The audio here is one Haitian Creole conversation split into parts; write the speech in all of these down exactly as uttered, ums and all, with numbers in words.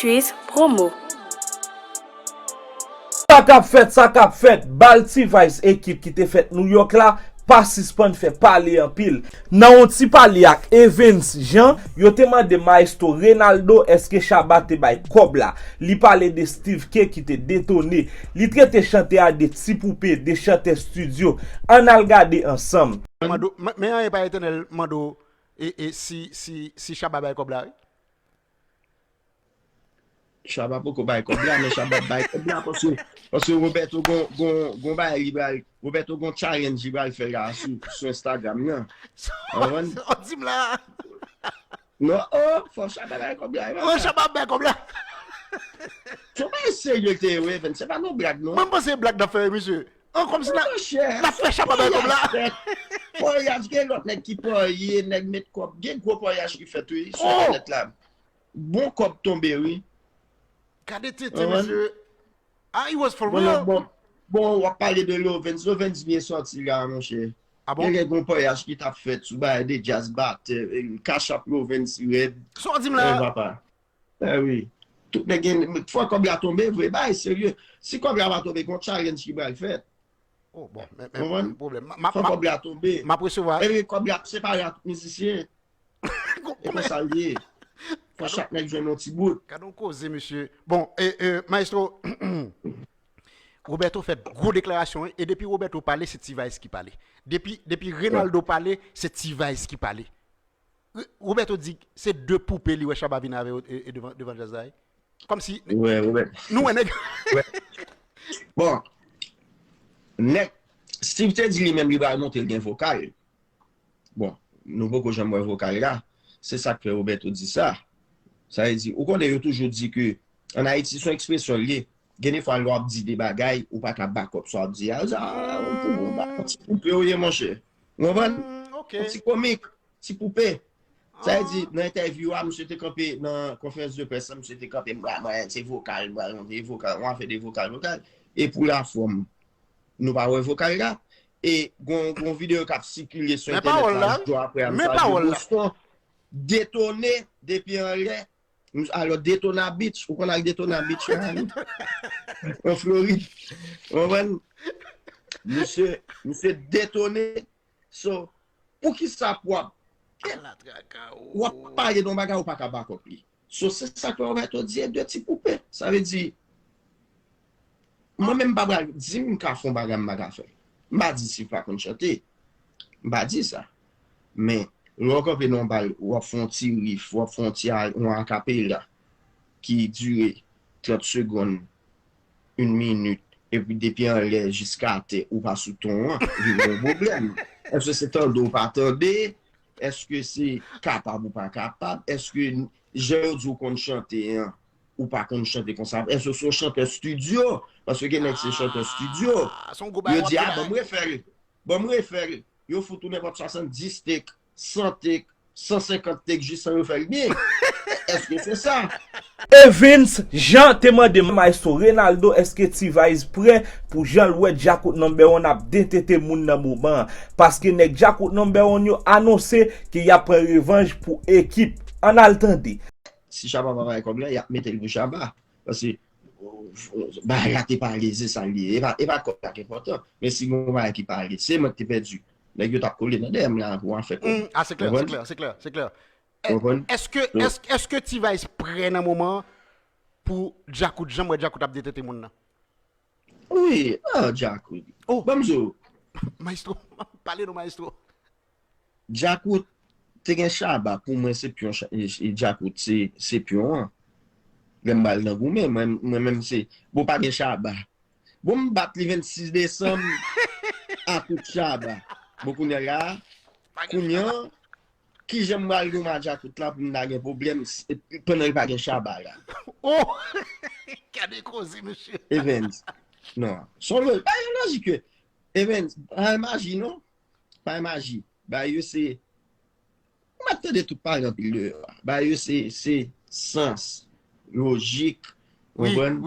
Trees Promo. Sa k ap fèt, sa k ap fèt, bal T-Vice ekip ki te fèt Nouyòk la pa sispann fè pale anpil. Nan yon ti pale ak Evens Jean, yo te mande Maestro Renaldo èske Shabba te bay kòb la. Li pale de Steve K ki te detone. Li trete chante a de ti poupe, de chantè estidyo. Ann al gade ansanm. Men anyen pa etènèl mande w e, e si, si, si Shabba bay kòb la, wi. Shabba poko bay kòb la, men Shabba ap bay kòb la paske, paske Roberto gon, gon, gon bagay li pral, Roberto gon challenge li pral fè la sou, sou Instagram nan. Konprann? Sa w di m la. Non, oh, fò Shabba bay kòb la. Mwen Shabba ap bay kòb la. Se yon bagay serye l te ye, Evens. Se pa non blag, non. Mwen m panse blag n ap fè, wi, mesye. An kòmsi n ap fè Shabba bay kòb la. Paryaj, gen lòt nèg ki parye, nèg met kòb. Gen gwo paryaj ki fèt, wi, sou entènèt la. Bon kòb tonbe, wi. Gade tete, mesye. Ah, it was for real. Bon, bon, w ap pale de Lovens. Lovens byen sòti la, monchè. Ah bon? Gen gen gon paryaj ki t ap fèt sou bagay de djaz batè. Cash App Lovens rèd. Sa w di m la? Papa. Eh wi. Tout nèg gen, fò kòb la tonbe vre, bay serye. Si kòb la pa tonbe, gon challenge ki pral fèt. Oh, bon, men, men pwoblèm. Fò kòb la tonbe. M ap resevwa. Epi kòb la separe ak tout mizisyen. E konsa l ye. Fò chak nèg jwenn yon ti bout. Gade yon koze, mesye. Bon, e, e, Maestro, Roberto fè gwo deklarasyon, wi, e depi Roberto pale, se T-Vice ki pale. Depi, depi Renaldo pale, se T-Vice ki pale. Roberto di se de poupe li wè Shabba vin avè yo e, e devan, devan djaz la, wi. Kòmsi nou wè nèg. Bon, nèg, Steve te di li menm li pral monte l gen vokal. Bon, nou poko janm wè vokal la. Se sa k fè Roberto di sa. Sa vle di, ou konnen yo toujou di ke, ann Ayiti, se yon ekspresyon l ye. Gen de fwa lè w ap di de bagay, ou pa ka back up sa w ap di a. Yo di, ah, ou pou bon, ba, yon ti poupe w ye, monchè. Ou konprann? Yon ti komik, ti poupe. Sa vle di, nan entèvyou a, misye te kanpe nan konferans de près la, misye te kanpe, m pral, mwen, se vokal, m pral monte vokal, yon afè de vokal, vokal. E pou lafòm, nou pa wè vokal la. E gon, gon videyo k ap sikile sou entènèt la, jou apre a, m salye Boston. Detone depi anlè. Alò, Daytona Beach, ou konn al Daytona Beach la, wi? An Florid. Ou konprann? Misye, misye detone. So, poukisa pou w ap, w ap pale de yon bagay ou pa ka back up li? So, se sa k fè Roberto di e de ti poupe. Sa vle di, mwen menm m pa pral di m ka fè yon bagay m pa ka fè. M pa di Steve pa konn chante. M pa di sa. Men, lè w kanpe nan yon bal, w ap fè yon ti riff, w ap fè yon ti a, yon akapela ki dire trant segonn, yon minit, epi depi anlè jiska atè, ou pa sou ton an, vin yon pwoblèm. Èske se tande w pa tande? Èske se kapab ou pa kapab? Èske jan yo di w konn chante an, ou pa konn chante konsa? Èske se yon chantè estidyo? Paske gen nèg se chantè estidyo. Yo di, ah, ban m refè l. Ban m refè l. Yo fout ou nenpòt swasanndis tek, san tek, san senkant tek jis san yo fè l byen. Èske se sa? Evens Jean te mande Maestro Renaldo èske T-Vice prè pou jan l wè Djakout Number One ap detete moun nan moman an. Paske nèg Djakout Number One yo anonse ke y ap pran revanj pou ekip. Ann al tande. Si Shabba pa bay kòb la, y ap mete l pou Shabba. Paske bagay la te pale, se sa l ye. E pa, e pa kòb la ki enpòtan. Men si gon bagay ki pale, se mwen ki te pèdi. Nèg yo t ap kole nan dèyè m la pou afè kòb. Ah, se klè, se klè, se klè, se klè. Èske, èske, èske T-Vice prè nan moman an pou Djakout, jan m wè Djakout ap detete moun nan? Wi, ah, Djakout. Ban m di w. Maestro, pale non, Maestro. Djakout te gen Shabba, pou mwen se pyon, Djakout se, se pyon an. Lè m ba l nan goumen, mwen, mwen menm se, bon, pa gen Shabba. Bon, m bat li vennsis desanm a kout Shabba. Bon, kounye a la, kounye a, kijan m pral goumen a Djakout la pou m ta gen pwoblèm pandan l pa gen Shabba la? Oh! Gade koze, mesye. Evens. Non. Se yon lojik, pa yon lojik ke. Evens, pa yon maji, non. Pa maji. Bagay yo se, ou mèt tande tout pale anpil deyò a. Bagay yo se, se sans, lojik, ou konprann?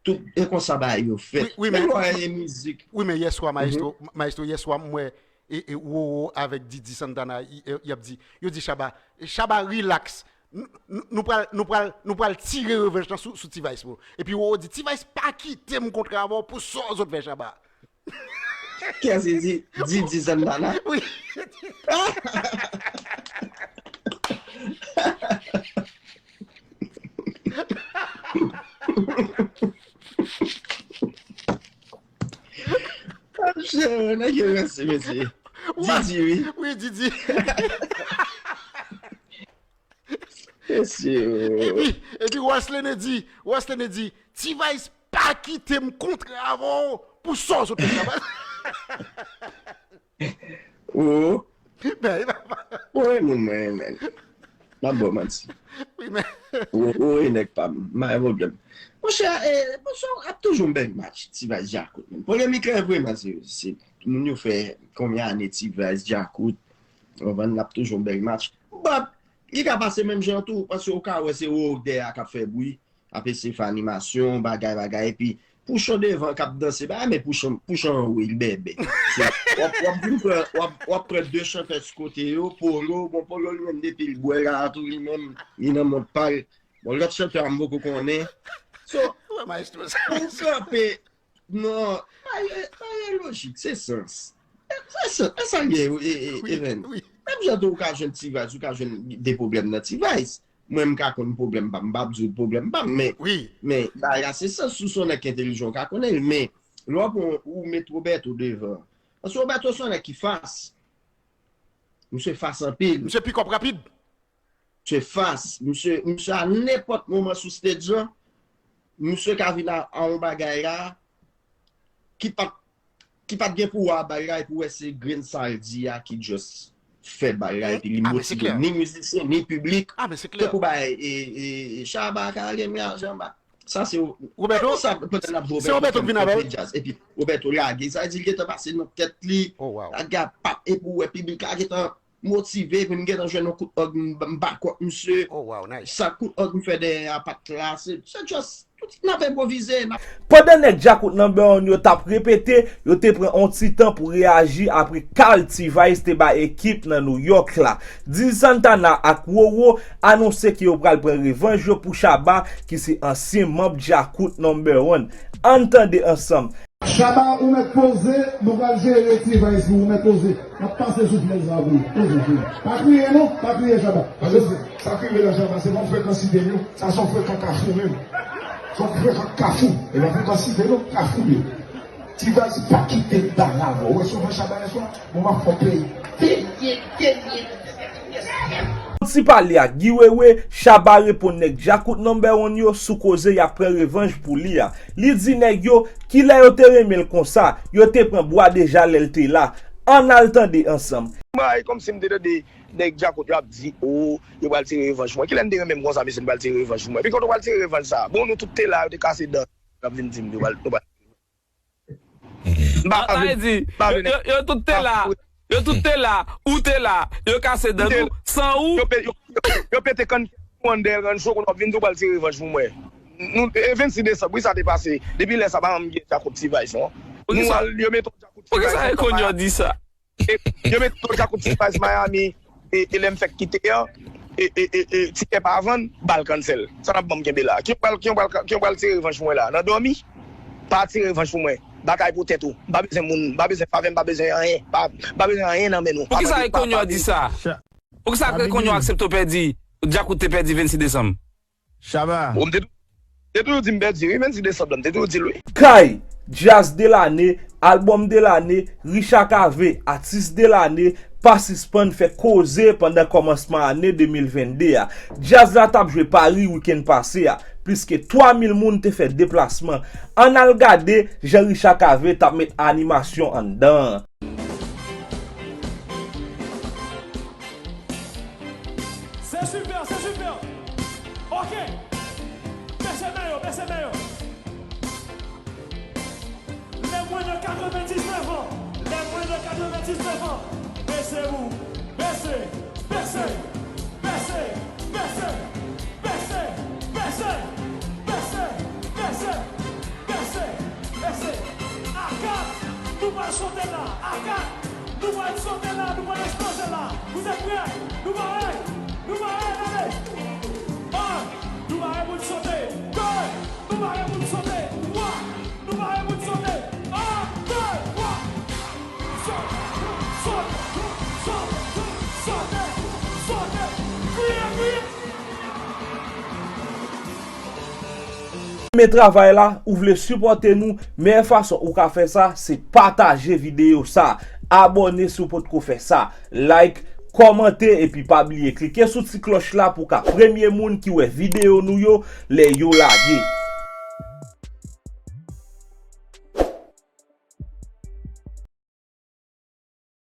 Tout, e konsa bagay yo fèt. Menm lè w wè mizik. Wi, men yèswa, Maestro, Maestro, yèswa, m wè e, e Roro avèk Didi Santana, y ap di, yo di Shabba, Shabba relax. nou, nou, nou pral, nou pral, nou pral tire revanj lan sou, sou T-Vice, bro. Epi Roro di, T-Vice pa kite m kontre avè w pou sa w sot fè Shabba. Kiyès ki di? Di, di Santana? Wi. Nèg yo ranse, mesye. Didi, wi. Wi, Didi. Epi, epi Roslene di, Roslene di, T-Vice pa kite m kontre avè w pou sa w sot fè Shabba. Ou. Ou e moun mwen renmen. M ap ba w manti. Ou e nèg pa m. M pa gen pwoblèm. Monchè, monchè, ap toujou yon bèl match, T-Vice Djakout, menm. Polemik lan vrèman se, se moun yo fè konbyen ane T-Vice Djakout, konprann, l ap toujou yon bèl match. But, li ka pase menm jan tou, paske ou ka wè se Roro k dèyè a k ap fè bri, ap eseye fè animasyon, bagay, bagay, epi Pouchon devan k ap danse, bagay, men Pouchon, Pouchon anwo, li bèbè. W ap, w ap vin pran, w ap, w ap pran de chantè sou kote yo, Polo, bon, Polo li menm depi l bwè la tou, li menm, li nan mond pa l. Bon, lòt chantè a m poko konnen. So, pou kanpe, non, pa gen, pa gen lojik, se sans. Se sans, e sa l ye, Even. Menm jan tou ou ka jwenn T-Vice, ou ka jwenn de pwoblèm nan T-Vice. Mwen, m ka konn pwoblèm pa m, m p ap di w pwoblèm pa m, men, men, bagay la se sans, si w se yon nèg ki entèlijan, ou ka konnen l, men, lè w ap pran, ou met Roberto devan. Paske Roberto se yon nèg ki fas. Misye fas anpil. Misye pick up rapid. Misye fas. Misye, misye a nenpòt moman sou stage lan, misye ka vin a, a yon bagay la, ki pa, ki pa t gen pou wè bagay la, epi w wè se grenn sa l di a ki just fè bagay la, epi li motive ni mizisyen, ni piblik. Tankou bagay, e, e, e, Shabba ka ale m lajan ba. Sa se Roberto, sa, pandan n ap jwe Roberto fè m konprann jazz. Epi Roberto lage, sa vle di l gentan pase nan tèt li. Bagay pap, epi w wè piblik la gentan motive, epi m gentan jwenn yon kout òg, m, m bakòt misye. Sa kout òg m fè dèyè a pa t la, se, se just, tout, n ap enpwovize, n ap. Pandan nèg Djakout Number One yo t ap repete, yo te pran yon ti tan pou reyaji apre kal T-Vice te bay ekip nan New York la. Dee Santana ak Roro anonse ke yo pral pran revanj yo pou Shabba ki se ansyen manm Djakout Number One. Ann tande ansanm. Shabba, ou mèt poze, nou pral jere T-Vice pou ou, ou mèt poze. N ap pase souflèt sa pou ou. Poze, poze. Pa kriye non, pa kriye Shabba. Paske sa k rive la Shabba, se pa yon frekan site non. Sa se yon frekan kafou menm. Se yon frekan kafou. E pa frekan site non, kafou li ye. T-Vice pa kite m dal avè w. Ou wè sa w fè Shabba yèswa? Bon, m ap fè w peye. Peye, peye. Ti pale ak Guy Wewe, Shabba reponn nèg Djakout Number One yo sou koze y ap pran revanj pou li a. Li di nèg yo, kilè yo te renmen l konsa, yo te pran bwa deja lè l te la. Ann al tande ansanm. Bay kòmsi m te tande nèg Djakout yo ap di, o, yo pral tire revanj pou mwen. Kilè m te renmen m konsa, mesye, m pral tire revanj pou mwen? Epi kote w pral tire revanj sa a? Bon, nou tout te la, yo te kase dan, y ap vin di m yo pral, nou pral. Sa vle di, yo, yo tout te la, yo tout te la, ou te la, yo kase dan nou, san ou. Yo, yo, yo pete kann pou anndan rancho, kounye a w ap vin di w pral tire revanj pou mwen. Nou, e vennsis desanm, wi, sa te pase. Depi lè sa, pa janm gen Djakout T-Vice, non. Nou al, yo mete yon Djakout T-Vice. Poukisa e kounye a w di sa? Yo mete yon Djakout T-Vice Miami. E, e lè m fèk kite an, e, e, e, e, tikè pa vann, bal cancel. Sa n ap ban m kenbe la? Ki pral, ki pral, ki pral tire revanj pou mwen la? Nan dòmi? Pa tire revanj pou mwen. Batay pou tèt ou. M pa bezwen moun, m pa bezwen favè, m pa bezwen anyen. Pa, m pa bezwen anyen nan men nou. Poukisa Rekonyo a di sa? Poukisa Rekonyo aksepte w pèdi? Djakout te pèdi vennsis desanm. Shabba. Bon, m te tou, te toujou di m pèdi wi, vennsis desanm lan, m te toujou di l wi. Kay, Djaz de lane, albòm de lane, Richa Cavé, atis de lane, pa sispann fè koze pandan kòmansman ane de mil vennde a. Djaz la t ap jwe Pari wikenn pase a, plis ke twa mil moun te fè deplasman. Ann al gade jan Richa Cavé t ap met animasyon anndan an. C'est super, c'est super. Ok. Baissez main, baissez main. Les moins de quatre-vingt-dix-neuf ans. Les moins de quatre-vingt-dix-neuf ans. Baissez-vous. Baissez. Baissez. Baissez. Baissez. Baissez. Baissez. À quatre. Nou pral sote la. À quatre. Nou pral sote la, nou pral eksploze la. Vous êtes prêts? Nou pare? Nou pare, ale! Renmen travay la, ou vle sipòte nou, meyè fason ou ka fè sa, se pataje videyo sa, abòne si w potko fè sa, like, kòmante, epi pa bliye klike sou ti klòch la pou w ka premye moun ki wè videyo nou yo lè yo lage.